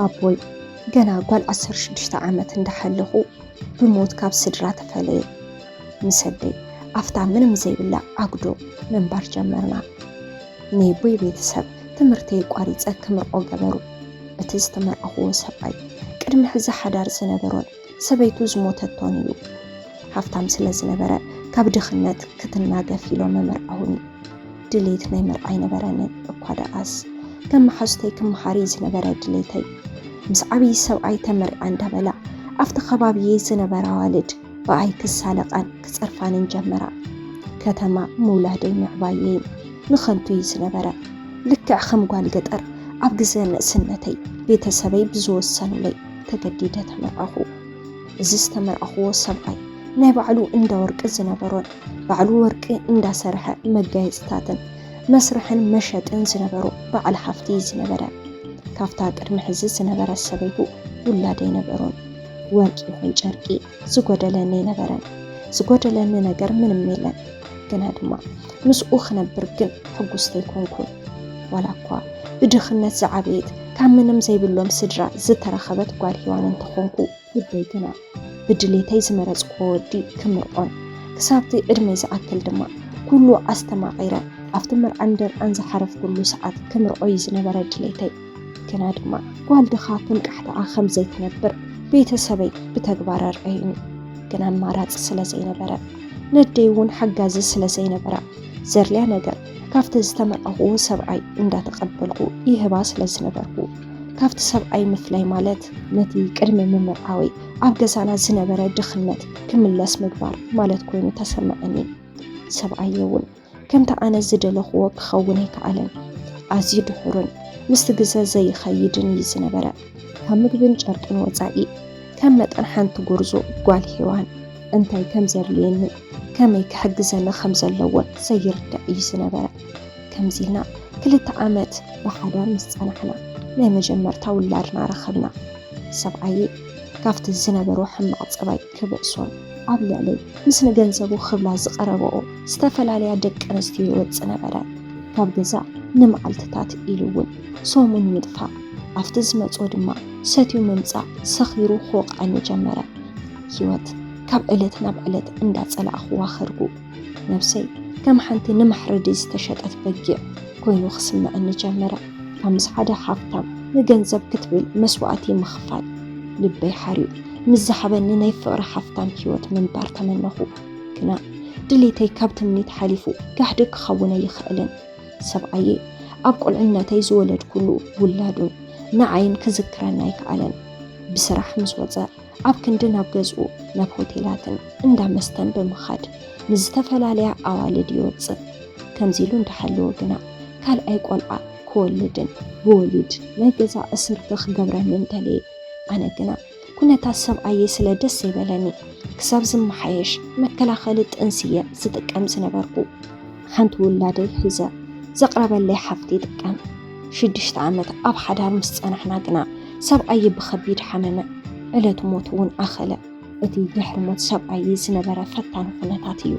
ኣቦይ ገና ጓል ዓሰርተ ሽዱሽተ ዓመት እንዳሓለኹ ብሞት ካብ ስድራ ተፈለየ። ምስ ኣደይ ኣብታ ምንም ዘይብላ ኣጉዶ ምንባር ጀመርና። ናይ ኣቦይ ቤተሰብ ትምህርተይ ቋሪጸ ክምርቆ ገበሩ። እቲ ዝተመርዓኹዎ ሰብኣይ ቅድሚ ሕዚ ሓዳር ዝነበሮን ሰበይቱ ዝሞተቶን እዩ። ሃፍታም ስለ ዝነበረ ካብ ድኽነት ክትናገፍ ኢሎም ኣመርዓዉኒ። ድሌት ናይ መርዓ ኣይነበረንን እኳ ደኣስ ከም መሓዙተይ ክመሃር እዩ ዝነበረ ድሌተይ። ምስ ዓብዪ ሰብኣይ ተመርዓ እንዳበላ ኣብቲ ከባቢየይ ዝነበራ ኣዋልድ ብኣይ ክሳለቓን ክጸርፋንን ጀመራ። ከተማ ምውላደይ ምዕባየይን ንኸንቱ እዩ ዝነበረ። ልክዕ ከም ጓል ገጠር ኣብ ግዘ ንእስነተይ ቤተሰበይ ብዝወሰኑለይ ተገዲደ ተመርዓኹ። እዚ ዝተመርዓኹዎ ሰብኣይ ናይ ባዕሉ እንዳ ወርቂ ዝነበሮን ባዕሉ ወርቂ እንዳሰርሐ መጋየፅታትን መስርሕን መሸጥን ዝነበሮ በዓል ሃፍቲ ዝነበረ። ካብታ ቅድሚ ሕዚ ዝነበረ ሰበይቱ ውላድ ኣይነበሮን። ወርቂ ይኹን ጨርቂ ዝጎደለኒ ኣይነበረን። ዝጎደለኒ ነገር ምንም የለን። ግና ድማ ምስኡ ክነብር ግን ሕጉስቲ ኣይኮንኩን። ዋላ እኳ ብድኽነት ዝዓበየት ካብ ምንም ዘይብሎም ስድራ ዝተረኸበት ጓል ሄዋን እንተኾንኩ፣ ልበይ ግና ብድሌተይ ዝመረጽኩዎ ወዲ ክምርዖን፣ ክሳብቲ ዕድመይ ዝኣክል ድማ ኩሉ ኣስተማቒረ ኣብቲ መርዓን ደርዓን ዝሓረፍኩሉ ሰዓት ክምርዖ እዩ ዝነበረ ድሌተይ። ግና ድማ ጓል ድኻ ከም ቃሕታኣ ከም ዘይትነብር ቤተሰበይ ብተግባር ኣርኣዩኒ። ግን ኣማራጺ ስለ ዘይነበረ፣ ነደይ እውን ሓጋዚ ስለ ዘይነበራ፣ ዘድልያ ነገር ካብቲ ዝተመርዓኹዎ ሰብኣይ እንዳተቐበልኩ ይህባ ስለ ዝነበርኩ፣ ካብቲ ሰብኣይ ምፍላይ ማለት ነቲ ቅድሚ ምምርዓወይ ኣብ ገዛና ዝነበረ ድኽነት ክምለስ ምግባር ማለት ኮይኑ ተሰምዐኒ። ሰብኣየ እውን ከምቲ ኣነ ዝደለኽዎ ክኸውን ኣይከኣለን። ኣዝዩ ድሑርን ምስቲ ግዘ ዘይኸይድን እዩ ዝነበረ። ካብ ምግብን ጨርቅን ወጻኢ፣ ከም መጠን ሓንቲ ጎርዞ ጓል ሄዋን እንታይ ከም ዘድልየንን ከመይ ክሕግዘኒ ከም ዘለዎን ዘይርዳእ እዩ ዝነበረ። ከምዚ ኢልና ክልተ ዓመት ብሓዳር ምስ ጸናሕና፣ ናይ መጀመርታ ውላድና ረኸብና። ሰብኣየይ ካብቲ ዝነበሮ ሕማቕ ጸባይ ክብእሶን ኣብ ልዕለይ ምስ ንገንዘቡ ክብላ ዝቐረበኦ ዝተፈላለያ ደቂ ኣንስትዮ ይወጽእ ነበረ። ካብ ገዛ ንመዓልትታት ኢሉ እውን ሰሙን ምጥፋእ፣ ኣብቲ ዝመጾ ድማ ሰትዩ ምምጻእ ሰኺሩ ክወቕዓኒ ጀመረ። ህይወት ካብ ዕለት ናብ ዕለት እንዳጸላእኽዋ ኸድኩ። ነብሰይ ከም ሓንቲ ንመሕረዲ ዝተሸጠት በጊዕ ኮይኑ ክስምዐኒ ጀመረ። ካብ ምስ ሓደ ሃፍታም ንገንዘብ ክትብል መስዋእቲ ምኽፋል ልበይ ሓርዩ ምስ ዝሃበኒ ናይ ፍቕሪ ሃፍታም ህይወት ምንባር ተመነኹ። ግና ድሌተይ ካብ ትምኒት ሓሊፉ ጋህዲ ክኸውን ኣይኽእልን። ሰብኣየይ ኣብ ቁልዕነተይ ዝወለድኩሉ ውላዱን ንዓይን ክዝክረኒ ኣይከኣለን። ብስራሕ ምስ ወጸ ኣብ ክንዲ ናብ ገዝኡ ናብ ሆቴላትን እንዳ መስተን ብምኻድ ምስ ዝተፈላለያ ኣዋልድ ይወጽእ። ከምዚ ኢሉ እንዳሃለወ ግና ካልኣይ ቆልዓ ክወልድን ብወሊድ ናይ ገዛ እስርቲ ክገብረንን ደለየ። ኣነ ግና ኩነታት ሰብኣየይ ስለ ደስ ዘይበለኒ ክሳብ ዝመሓየሽ መከላኸሊ ጥንሲ እየ ዝጥቀም ዝነበርኩ። ሓንቲ ውላደይ ሒዘ ዘቕረበለይ ሓፍቲ ይጥቀም። ሽዱሽተ ዓመት ኣብ ሓዳር ምስ ጸናሕና ግና ሰብኣየይ ብኸቢድ ሓመመ። ዕለት ሞቱ እውን ኣኸለ። እቲ ድሕሪ ሞት ሰብኣየይ ዝነበረ ፈታኒ ኩነታት እዩ።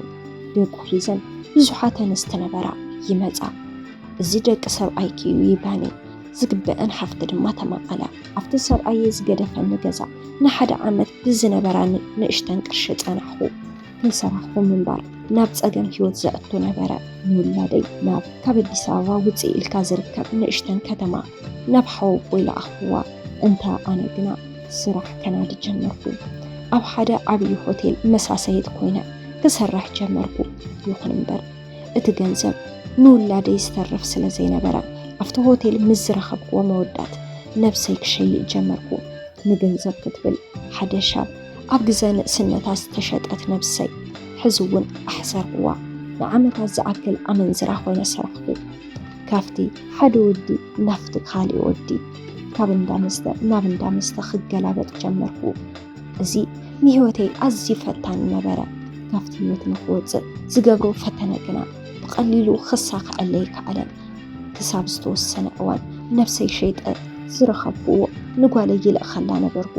ደቁ ሒዘን ብዙሓት ኣንስቲ ነበራ ይመጻ። እዚ ደቂ ሰብኣይኪ እዩ ይብላኒ። ዝግበአን ሓፍቲ ድማ ተማቐላ። ኣብቲ ሰብኣየይ ዝገደፈኒ ገዛ ንሓደ ዓመት ብዝነበራኒ ንእሽተን ቅርሺ ጸናሕኹ። ከይሰራሕኹ ምንባር ናብ ጸገም ህይወት ዘእቱ ነበረ። ንውላደይ ናብ ካብ ኣዲስ ኣበባ ውጽእ ኢልካ ዝርከብ ንእሽተን ከተማ ናብ ሓወቦይ ለኣኽዋ። እንተ ኣነ ግና ስራሕ ከናዲ ጀመርኩ። ኣብ ሓደ ዓብዪ ሆቴል መሳሰይት ኮይነ ክሰርሕ ጀመርኩ። ይኹን እምበር እቲ ገንዘብ ንውላደይ ዝተርፍ ስለ ዘይነበረ ኣብቲ ሆቴል ምስ ዝረኸብክዎ መወዳት ነብሰይ ክሸይጥ ጀመርኩ። ንገንዘብ ክትብል ሓደ ሻብ ኣብ ግዘ ንእስነታ ዝተሸጠት ነብሰይ ሕዚ እውን ኣሕሰርክዋ። ንዓመታት ዝኣክል ኣመንዝራ ኮይነ ሰራሕኩ። ካብቲ ሓደ ወዲ ናብቲ ካሊእ ወዲ፣ ካብ እንዳ መስተ ናብ እንዳ መስተ ክገላበጥ ጀመርኩ። እዚ ንህይወተይ ኣዝዩ ፈታኒ ነበረ። ካብቲ ህይወት ንክወፅእ ዝገብሮ ፈተነ ግና ብቐሊሉ ክሳኽዐለይ ኣይከኣለን። ክሳብ ዝተወሰነ እዋን ነብሰይ ሸይጠ ዝረኸብክዎ ንጓለይ ይልእኸላ ነበርኩ።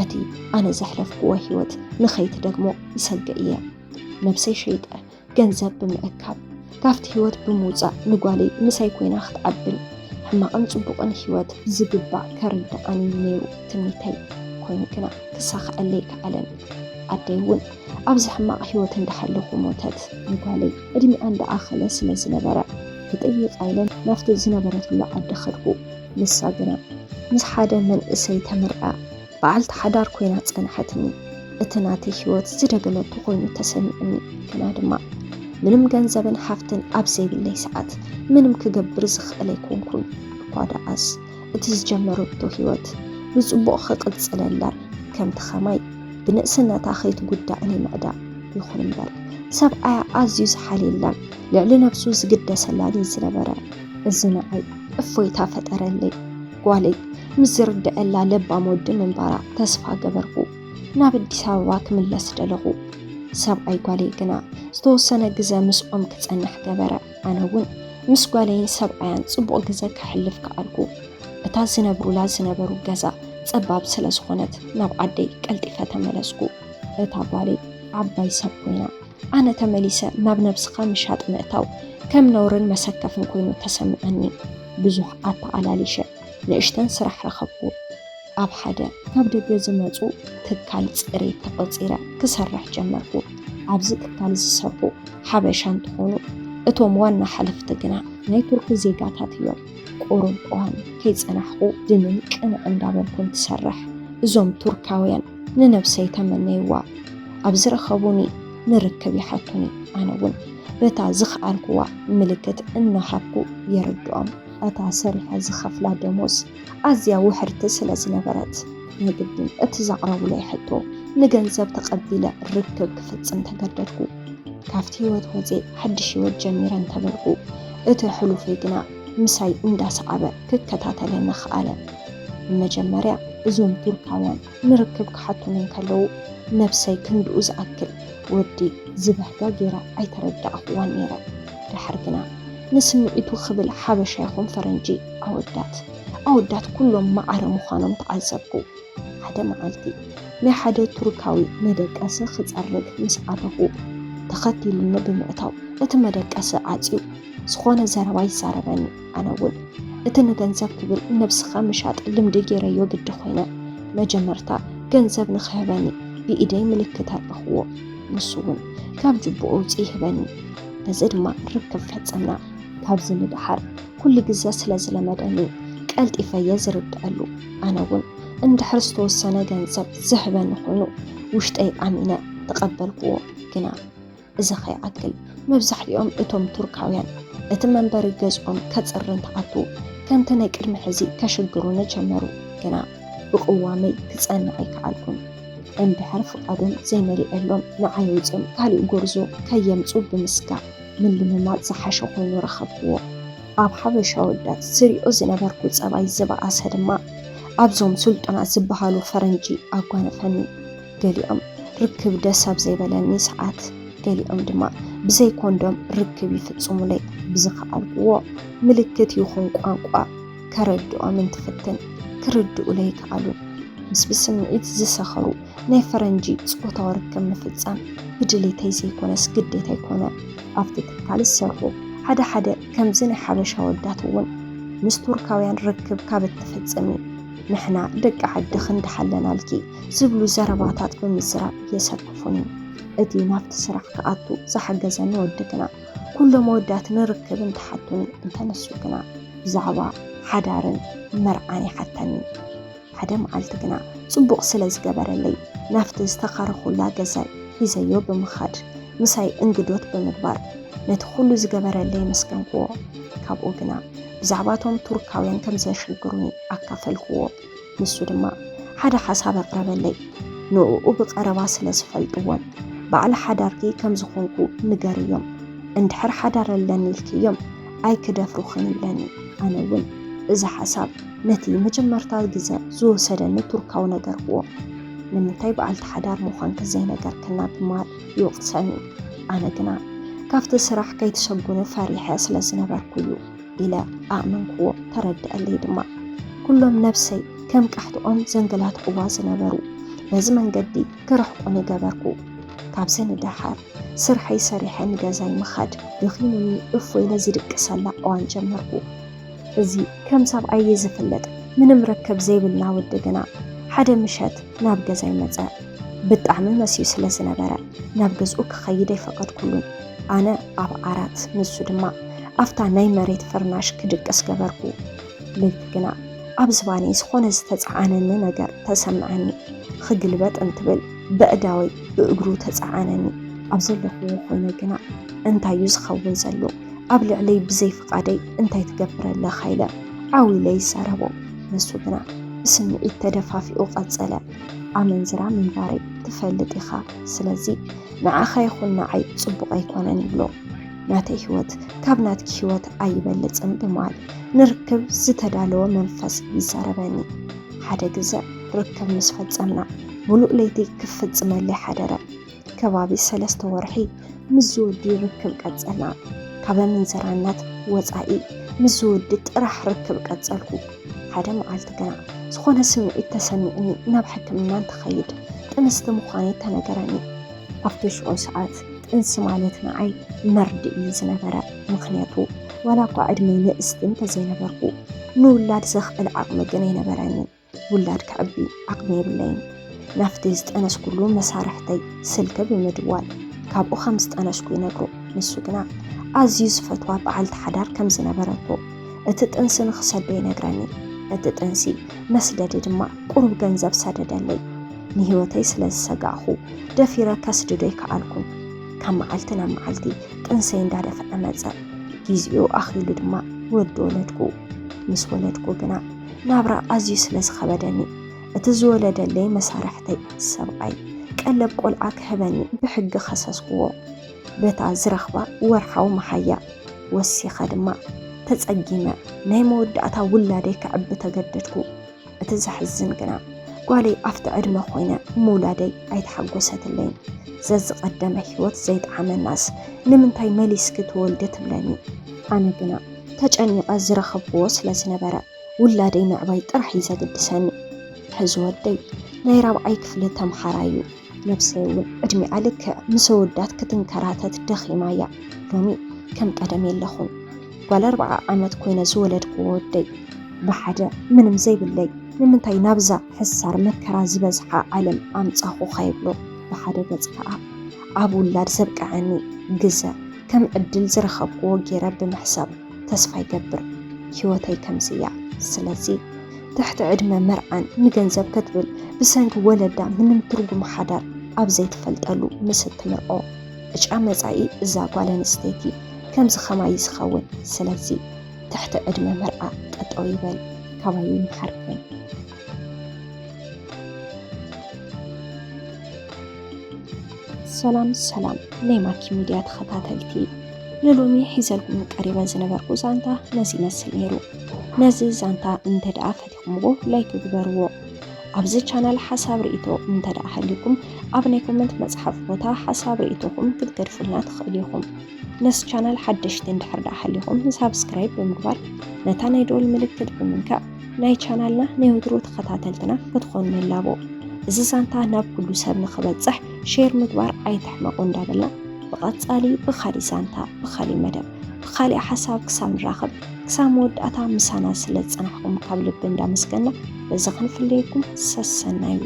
እቲ ኣነ ዘሕለፍክዎ ህይወት ንኸይትደግሞ ይሰግእ እየ። ነብሰይ ሸይጠ ገንዘብ ብምእካብ ካብቲ ህይወት ብምውፃእ ንጓለይ ምሳይ ኮይና ክትዓብን ሕማቕን ጽቡቕን ህይወት ብዝግባእ ከርድኣኒ ነይሩ ትምኒተይ። ኮይኑ ግና ክሳኽዐለይ ከኣለን። ኣደይ እውን ኣብዚ ሕማቕ ህይወት እንዳሃለኹ ሞተት። ንጓለይ ዕድሚኣ እንዳኣኸለ ስለ ዝነበረ ክጥይቃ ኢለ ናብቲ ዝነበረትሉ ዓዲ ከድኩ። ንሳ ግና ምስ ሓደ መንእሰይ ተመርዓ በዓልቲ ሓዳር ኮይና ጸንሐትኒ። እቲ ናተይ ህይወት ዝደገመቱ ኮይኑ ተሰሚዑኒ። ግና ድማ ምንም ገንዘብን ሃፍትን ኣብ ዘይብለይ ሰዓት ምንም ክገብር ዝኽእል ኣይኮንኩን። እኳ ደኣስ እቲ ዝጀመረቶ ህይወት ብጽቡቕ ክቕጽለላን ከምቲ ኸማይ ብንእስነታ ከይትጉዳእን ይምዕዳ። ይኹን እምበር ሰብኣያ ኣዝዩ ዝሓልየላን ልዕሊ ነብሱ ዝግደሰላን እዩ ዝነበረ። እዚ ንዓይ እፎይታ ፈጠረለይ። ጓለይ ምስ ዝርድዐላ ለባም ወዲ ምንባራ ተስፋ ገበርኩ። ናብ ኣዲስ ኣበባ ክምለስ ደለኹ። ሰብኣይ ጓለይ ግና ዝተወሰነ ግዘ ምስኦም ክጸንሕ ገበረ። ኣነ እውን ምስ ጓለይን ሰብኣያን ጽቡቕ ግዘ ከሕልፍ ከኣልኩ። እታ ዝነብሩላ ዝነበሩ ገዛ ጸባብ ስለ ዝኾነት ናብ ዓደይ ቀልጢፈ ተመለስኩ። እታ ጓለይ ዓባይ ሰብ ኮይና ኣነ ተመሊሰ ናብ ነብስኻ ምሻጥ ምእታው ከም ነውርን መሰከፍን ኮይኑ ተሰምዐኒ። ብዙሕ ኣተኣላሊሸ ንእሽተን ስራሕ ረኸብኩ። ኣብ ሓደ ካብ ደገ ዝመጹ ትካል ጽሬት ተቖጺረ ክሰርሕ ጀመርኩ። ኣብዚ ትካል ዝሰርሑ ሓበሻ እንትኾኑ እቶም ዋና ሓለፍቲ ግና ናይ ቱርኪ ዜጋታት እዮም። ቁሩብ እዋን ከይጸናሕኩ ድንን ቅንዕ እንዳበልኩ እንትሰርሕ እዞም ቱርካውያን ንነብሰይ ተመነይዋ። ኣብ ዝረኸቡኒ ንርክብ ይሓቱኒ። ኣነ እውን በታ ዝኸኣልኩዋ ምልክት እናሃብኩ የረድኦም። እታ ሰሪሐ ዝኸፍላ ደሞዝ ኣዝያ ውሕድቲ ስለ ዝነበረት ናይ ግድን እቲ ዘቕረቡለይ ሕቶ ንገንዘብ ተቐቢለ ርክብ ክፍጽም ተገደድኩ። ካብቲ ህይወት ወፅየ ሓድሽ ህይወት ጀሚረ እንተበልኩ እቲ ሕሉፈይ ግና ምሳይ እንዳሰዓበ ክከታተለኒ ከኣለ። መጀመርያ እዞም ቱርካውያን ንርክብ ክሓቱኒ እንከለዉ ነብሰይ ክንድኡ ዝኣክል ወዲ ዝበህጋ ጌራ ኣይተረዳእኽዋን ነይረ። ደሓር ግና ንስምዒቱ ክብል ሓበሻ ይኹን ፈረንጂ ኣወዳት ኣወዳት ኩሎም ማዕረ ምዃኖም ተዓዘብኩ። ሓደ መዓልቲ ናይ ሓደ ቱርካዊ መደቀሲ ክጸርግ ምስ ኣተኹ ተኸቲሉኒ ብምእታው እቲ መደቀሲ ዓጽዩ ዝኾነ ዘረባ ይዛረበኒ። ኣነ እውን እቲ ንገንዘብ ክብል ነብስኻ ምሻጥ ልምዲ ገይረዮ ግዲ ኮይነ። መጀመርታ ገንዘብ ንኽህበኒ ብኢደይ ምልክት ኣለኽዎ። ንሱ እውን ካብ ጅብኡ ኣውፂኡ ይህበኒ። በዚ ድማ ርክብ ፈጸምና። ካብዚ ንደሓር ኩሉ ግዘ ስለ ዝለመደኒ ቀልጢፈ እየ ዝርድኣሉ። ኣነ እውን እንድሕር ዝተወሰነ ገንዘብ ዝህበኒ ኮይኑ ውሽጠይ ኣሚነ ተቐበልክዎ። ግና እዚ ከይኣክል መብዛሕትኦም እቶም ቱርካውያን እቲ መንበሪ ገዝኦም ከጽሪ እንትኣቱ ከምቲ ናይ ቅድሚ ሕዚ ከሽግሩኒ ጀመሩ። ግና ብቅዋመይ ክጸንዕ ኣይከኣልኩን። እንድሕር ፍቓዶም ዘይመሊኤሎም ንዓይ ኣውጺኦም ካሊእ ጎርዞ ከየምጹ ብምስጋእ ምልምማጽ ዝሓሸ ኮይኑ ረኸብክዎ። ኣብ ሓበሻ ኣወዳት ዝሪኦ ዝነበርኩ ጸባይ ዝበኣሰ ድማ ኣብዞም ስልጡናት ዝበሃሉ ፈረንጂ ኣጓነፈኒ። ገሊኦም ርክብ ደስ ኣብ ዘይበለኒ ሰዓት ገሊኦም ድማ ብዘይ ኮንዶም ርክብ ይፍጽሙለይ። ብዝኸኣልክዎ ምልክት ይኹን ቋንቋ ከረድኦም እንትፍትን ክርድኡለይ ኣይከኣሉን። ምስ ብስምዒት ዝሰኸሩ ናይ ፈረንጂ ጾታዊ ርክብ ምፍጻም ብድሌተይ ዘይኮነስ ግዴታይ ኮነ። ኣብቲ ትካል ዝሰርሑ ሓደ ሓደ ከምዚ ናይ ሓበሻ ኣወዳት እውን ምስ ቱርካውያን ርክብ ካብ እትፍጽሚ ንሕና ደቂ ዓድኺ እንዳሓለናልኪ ዝብሉ ዘረባታት ብምዝራብ የሰክፉኒ። እቲ ናብቲ ስራሕ ክኣቱ ዝሓገዘኒ ወዲ ግና ኩሎም ኣወዳት ንርክብ እንትሓቱኒ እንተነሱ ግና ብዛዕባ ሓዳርን መርዓን ይሓተኒ። ሓደ መዓልቲ ግና ጽቡቕ ስለ ዝገበረለይ ናብቲ ዝተኻረኹላ ገዛይ ሒዘዮ ብምኻድ ምሳይ እንግዶት ብምግባር ነቲ ኩሉ ዝገበረለይ ኣመስገንክዎ። ካብኡ ግና ብዛዕባ እቶም ቱርካውያን ከም ዘሽግሩኒ ኣካፈልክዎ። ንሱ ድማ ሓደ ሓሳብ ኣቕረበለይ። ንእኡ ብቐረባ ስለ ዝፈልጥዎን በዓል ሓዳርኪ ከም ዝኾንኩ ንገርዮም፣ እንድሕር ሓዳር ኣለኒ ኢልክዮም ኣይክደፍሩኽን ይብለኒ። ኣነ እውን እዚ ሓሳብ ነቲ መጀመርታ ግዘ ዝወሰደኒ ቱርካዊ ነገርክዎ። ንምንታይ በዓልቲ ሓዳር ምዃንኪ ዘይነገርክና ብምባል ይወቕሰኒ። ኣነ ግና ካብቲ ስራሕ ከይትሰጉኒ ፈሪሐ ስለ ዝነበርኩ እዩ ኢለ ኣእመንክዎ። ተረድኣለይ ድማ። ኩሎም ነብሰይ ከም ቃሕትኦም ዘንገላትዕዋ ዝነበሩ በዚ መንገዲ ክርሕቁኒ ገበርኩ። ካብዚ ንደሓር ስርሐይ ሰሪሐ ንገዛይ ምኻድ ደኺሙኒ እፎ ኢለ ዝድቅሰላ እዋን ጀመርኩ። እዚ ከም ሰብኣይ እዩ ዝፍለጥ ምንም ርክብ ዘይብልና ወዲ ግና ሓደ ምሸት ናብ ገዛይ መጸ። ብጣዕሚ መስዩ ስለ ዝነበረ ናብ ገዝኡ ክኸይድ ኣይፈቐድኩሉን። ኣነ ኣብ ዓራት፣ ንሱ ድማ ኣብታ ናይ መሬት ፍርናሽ ክድቅስ ገበርኩ። ለይቲ ግና ኣብ ዝባነይ ዝኾነ ዝተጻዓነኒ ነገር ተሰምዐኒ። ክግልበጥ እንትብል በእዳወይ ብእግሩ ተጻዓነኒ። ኣብ ዘለኹዎ ኮይነ ግና እንታይ እዩ ዝኸውን ዘሎ? ኣብ ልዕለይ ብዘይ ፍቓደይ እንታይ ትገብር ኣለኻ? ኢለ ዓው ኢለ ይዛረቦ። ንሱ ግና ብስምዒት ተደፋፊኡ ቀጸለ። ኣመንዝራ ምንባረይ ትፈልጥ ኢኻ። ስለዚ ንዓኻ ይኹን ንዓይ ጽቡቕ ኣይኮነን ይብሎ። ናተይ ህይወት ካብ ናትኪ ህይወት ኣይበልጽን ብምባል ንርክብ ዝተዳለወ መንፈስ ይዛረበኒ። ሓደ ግዘ ርክብ ምስ ፈጸምና ሙሉእ ለይቲ ክፍጽመለይ ሓደረ። ከባቢ ሰለስተ ወርሒ ምስ ዝወዲ ርክብ ቀጸልና። ካብ ኣመንዝራነት ወጻኢ ምስ ዝወዲ ጥራሕ ርክብ ቀጸልኩ። ሓደ መዓልቲ ግና ዝኾነ ስምዒት ተሰሚዕኒ ናብ ሕክምና እንትኸይድ ጥንስቲ ምዃነይ ተነገረኒ። ኣብቲ ሽዑ ሰዓት ጥንሲ ማለት ንዓይ መርድእ እዩ ዝነበረ። ምኽንያቱ ዋላ እኳ ዕድመይ ንእስቲ እንተዘይነበርኩ ንውላድ ዘኽእል ዓቕሚ ግን ኣይነበረንን። ውላድ ከዕቢ ዓቕሚ የብለይን። ናብቲ ዝጠነስኩሉ መሳርሕተይ ስልኪ ብምድዋል ካብኡ ከም ዝጠነስኩ ይነግሮ። ንሱ ግና ኣዝዩ ዝፈትዋ በዓልቲ ሓዳር ከም ዝነበረቶ፣ እቲ ጥንሲ ንኽሰዶ ይነግረኒ። እቲ ጥንሲ መስደዲ ድማ ቁሩብ ገንዘብ ሰደደለይ። ንህይወተይ ስለ ዝሰጋእኹ ደፊረ ከስድዶ ኣይከኣልኩን። ካብ መዓልቲ ናብ መዓልቲ ጥንሰይ እንዳደፈዐ መጸ። ግዜኡ ኣኺሉ ድማ ወዲ ወለድኩ። ምስ ወለድኩ ግና ናብራ ኣዝዩ ስለ ዝኸበደኒ፣ እቲ ዝወለደለይ መሳርሕተይ ሰብኣይ ቀለብ ቆልዓ ክህበኒ ብሕጊ ከሰስኩዎ። በታ ዝረኽባ ወርሓዊ መሃያ ወሲኸ ድማ ተጸጊመ ናይ መወዳእታ ውላደይ ከዕቢ ተገደድኩ። እቲ ዘሕዝን ግና ጓለይ ኣብቲ ዕድመ ኮይነ ምውላደይ ኣይተሓጎሰትለይን። ዘዝቐደመ ህይወት ዘይጠዓመናስ ንምንታይ መሊስኪ ትወልዲ ትብለኒ። ኣነ ግና ተጨኒቐ ዝረኸብክዎ ስለ ዝነበረ ውላደይ ምዕባይ ጥራሕ እዩ ዘገድሰኒ። ሕዚ ወደይ ናይ ራብዓይ ክፍሊ ተምሃራይ እዩ። ነብሰይ እውን ዕድሚኣ ልክዕ ምስ ኣወዳት ክትንከራተት ደኺማ እያ። ሎሚ ከም ቀደም የለኹን። ጓል ኣርብዓ ዓመት ኮይነ ዝወለድክዎ ወደይ ብሓደ ምንም ዘይብለይ ንምንታይ ናብዛ ሕሳር መከራ ዝበዝሓ ዓለም ኣምጻኹ ከይብሎ ብሓደ ገጽ ከኣ ኣብ ውላድ ዘብቅዐኒ ግዘ ከም ዕድል ዝረኸብክዎ ገይረ ብምሕሳብ ተስፋ ይገብር። ህይወተይ ከምዚ እያ። ስለዚ ትሕቲ ዕድመ መርዓን ንገንዘብ ክትብል ብሰንኪ ወለዳ ምንም ትርጉም ሓዳር ኣብ ዘይትፈልጠሉ ምስ እትምርዖ ዕጫ መጻኢ እዛ ጓል ኣንስተይቲ ከምዚ ከማይ እዩ ዝኸውን። ስለዚ ትሕቲ ዕድመ መርዓ ጠጠው ይበል። ካባይ ይምሓርክን። ሰላም ሰላም ናይ ማኪ ሚድያ ተኸታተልቲ፣ ንሎሚ ሒዘልኩም ቀሪበ ዝነበርኩ ዛንታ ነዚ ይመስል ነይሩ። ነዚ ዛንታ እንተ ደኣ ፈቲኹምዎ ላይክ ግበርዎ። ኣብዚ ቻናል ሓሳብ ርእይቶ እንተ ደኣ ሃልዩኩም ኣብ ናይ ኮመንት መጽሓፍ ቦታ ሓሳብ ርእይቶኹም ክትገድፉልና ትኽእሉ ኢኹም። ነዚ ቻናል ሓደሽቲ እንድሕር ደኣ ሃሊኹም ሳብስክራይብ ብምግባር ነታ ናይ ደወል ምልክት ብምንካእ ናይ ቻናልና ናይ ወትሩ ተኸታተልትና ክትኾኑ ንላቦ። እዚ ዛንታ ናብ ኩሉ ሰብ ንኽበጽሕ ሼር ምግባር ኣይትሕመቑ እንዳበልና ብቐጻሊ ብኻሊእ ዛንታ ብኻሊእ መደብ ብኻሊእ ሓሳብ ክሳብ ንራኸብ ክሳብ መወዳእታ ምሳና ስለ ዝጸናሕኩም ካብ ልቢ እንዳመስገና በዚ ክንፍለየኩም ሰሰናዩ።